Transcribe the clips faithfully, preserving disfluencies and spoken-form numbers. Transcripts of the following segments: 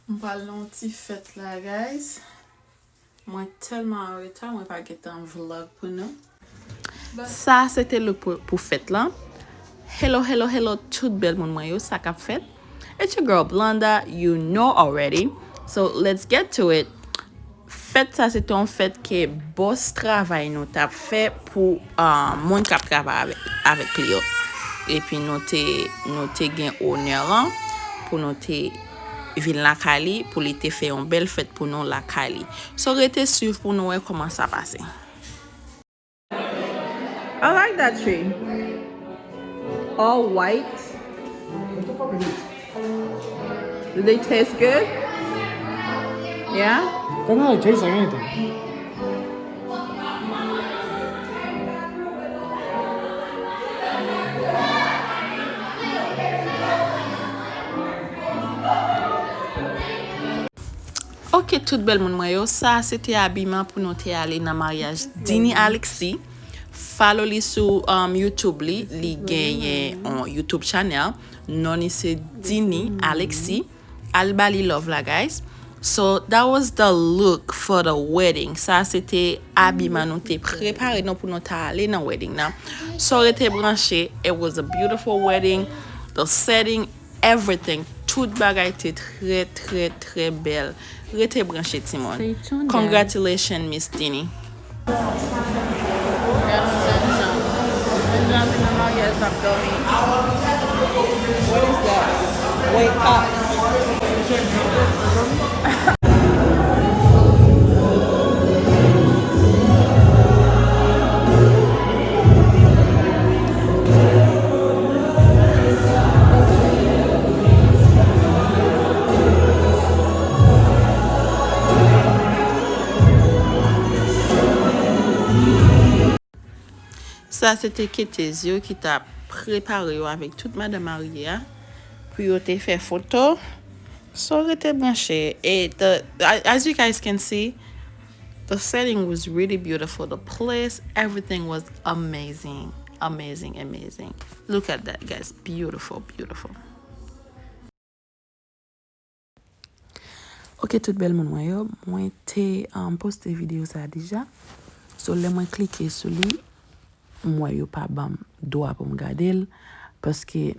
M pral nan yon ti fèt la, guys. Mwen tèlman an reta, mwen pa gentan vlog pou nou. Sa se te look pou, pou fèt lan. Hello, hello, hello, tout bèl moun mwen yo, sa k ap fèt? It's your girl Blonda, you know already. So let's get to it. Fèt sa se te yon fèt ke bòs travay nou t ap fè pou, ah, moun k ap travay avèk, avèk li yo. Epi nou te, nou te gen onè lan pou nou te vin lakay li, pou li te fè yon bèl fèt pou nou lakay li. So rete swiv pou nou wè kòman sa pase. I like that tree. All white. Do they taste good? Yeah? Doesn't really taste like anything. Ok, tout bèl moun mwen yo, sa se te abiman pou nou te ale nan maryaj Dini Alexis. Follow li sou, um, YouTube li, li genyen yon YouTube channel. Non li se Dini Alexis. Al ba li love la, guys. So that was the look for the wedding. Sa se te abiman nou te prepare nou pou nou ta ale nan wedding nan. So rete branche, it was a beautiful wedding. The setting, everything, tout bagay te trè, trè, trè bèl. Rete branche, timoun. Stay tuned, guys. Congratulations, Miss Dini. Gad yon jèn jan. Jèn jan vin nan maryaj, l ap dòmi. What is that? Wake up. Sa se te ketez yo ki t ap prepare yo avèk tout madanm marye a pou yo te fè foto. So rete branche. E the, as you guys can see, the setting was really beautiful. The place, everything was amazing. Amazing, amazing. Look at that, guys. Beautiful, beautiful. Ok, tout bèl moun mwen yo, mwen te, um, poste videyo sa deja. So, lè mwen klike sou li, m wè yo pa ban m dwa pou m gade l, paske,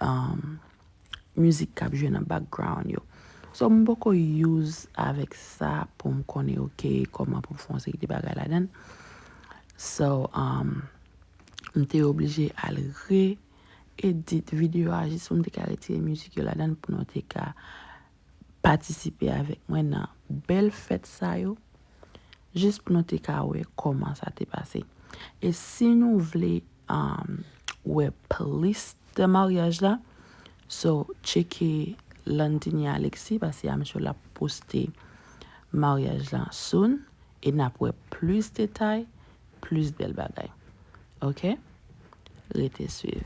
um, mizik k ap jwe nan background yo. So, m poko use avèk sa pou m konnen, ok, kòman pou m fè yon seri de bagay ladan l. So, um, m te oblije al re edit videyo a jis pou m te ka retire mizik yo ladan l pou nou te ka patisipe avèk mwen nan bèl fèt sa yo, jis pou nou te ka wè kòman sa te pase. E si nou vle, um, wè plis de maryaj la, so tcheke Landini Alexis, paske I'm sure l ap poste maryaj la soon, e n ap wè plis detay, plis bèl bagay. Ok? Rete swiv.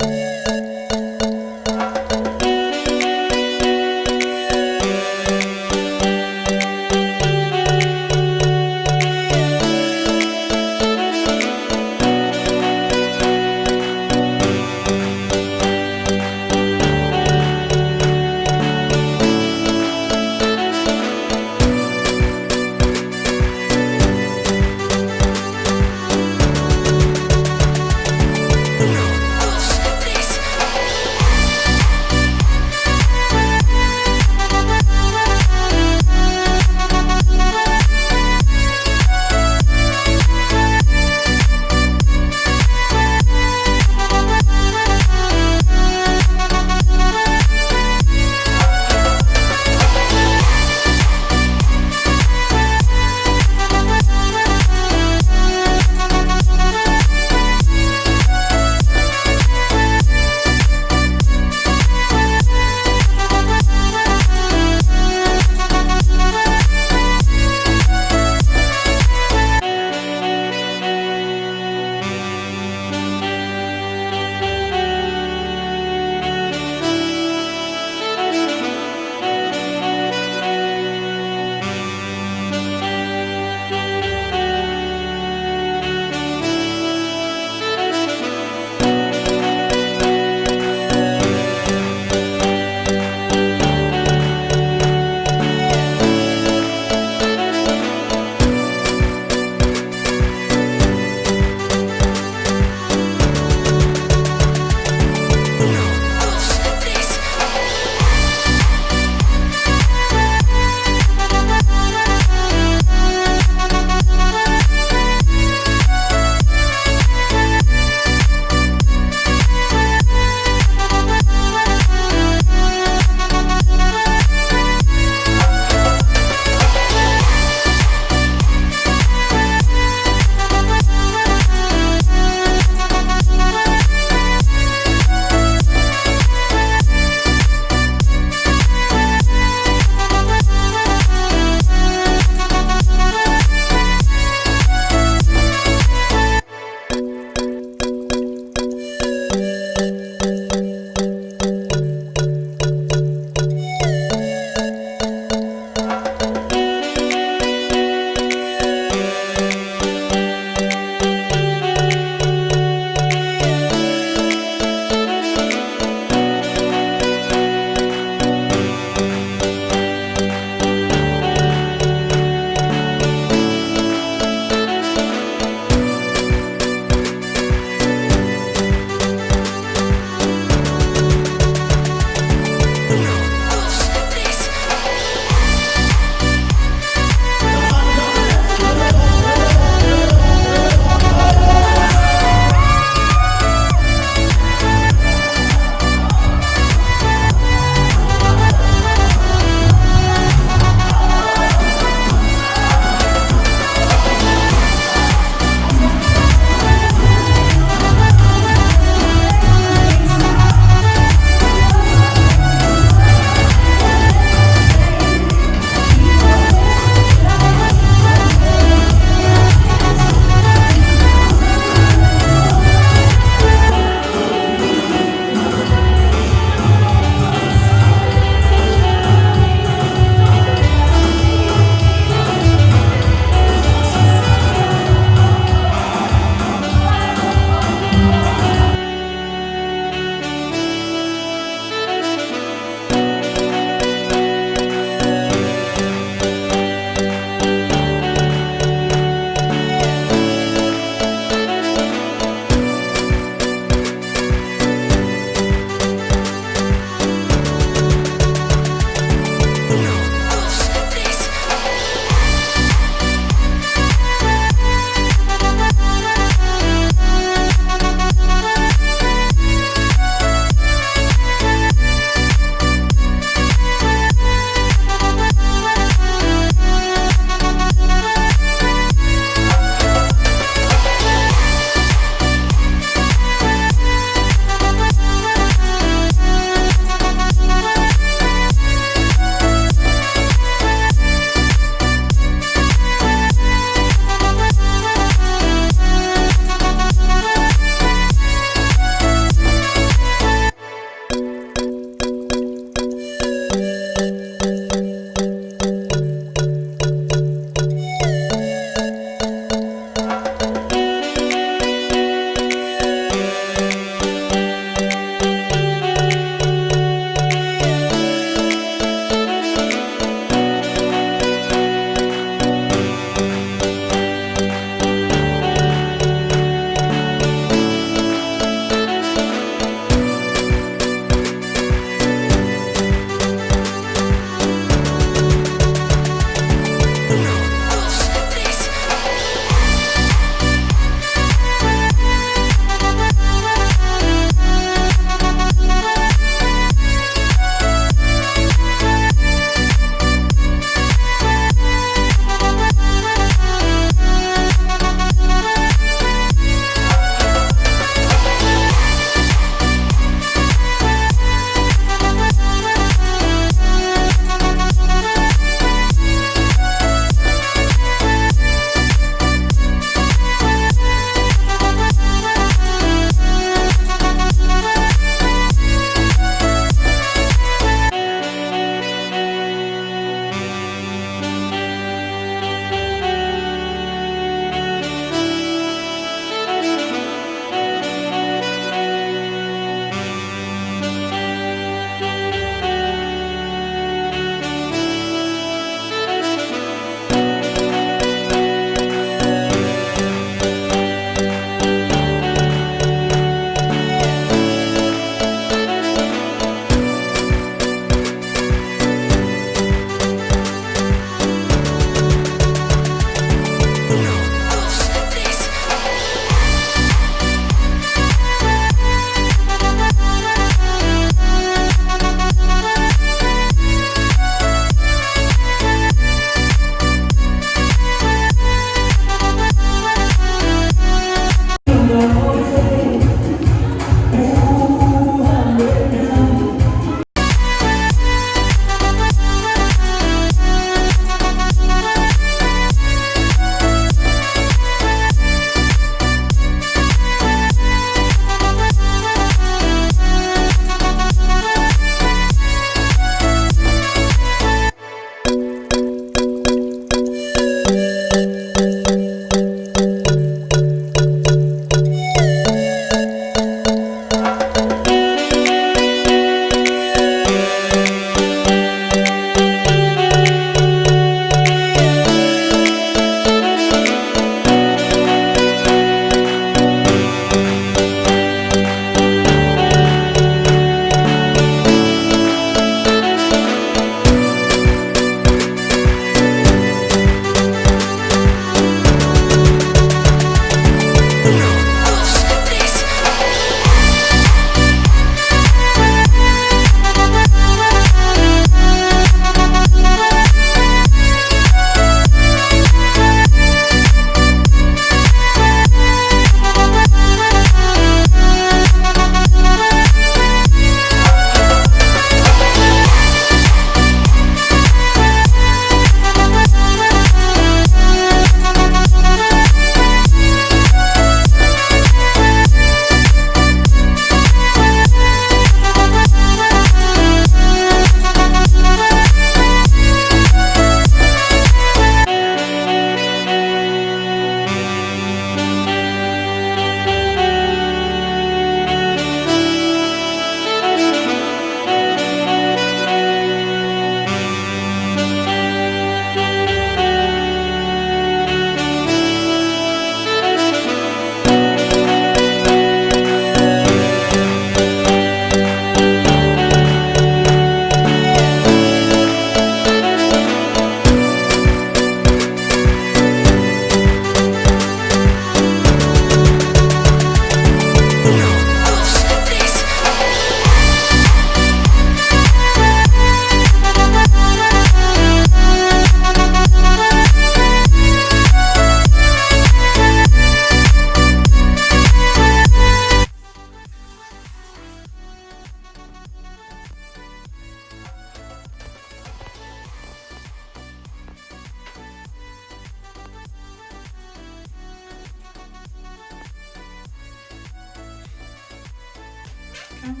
Ok.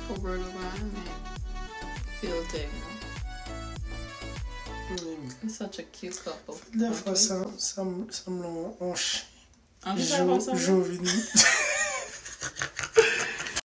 Pou bro nou pa renmen filter, non? It's such a cute couple. Dèfwa sa, sa, sanble yon, yon ch- An ki sa konsa? Jovini.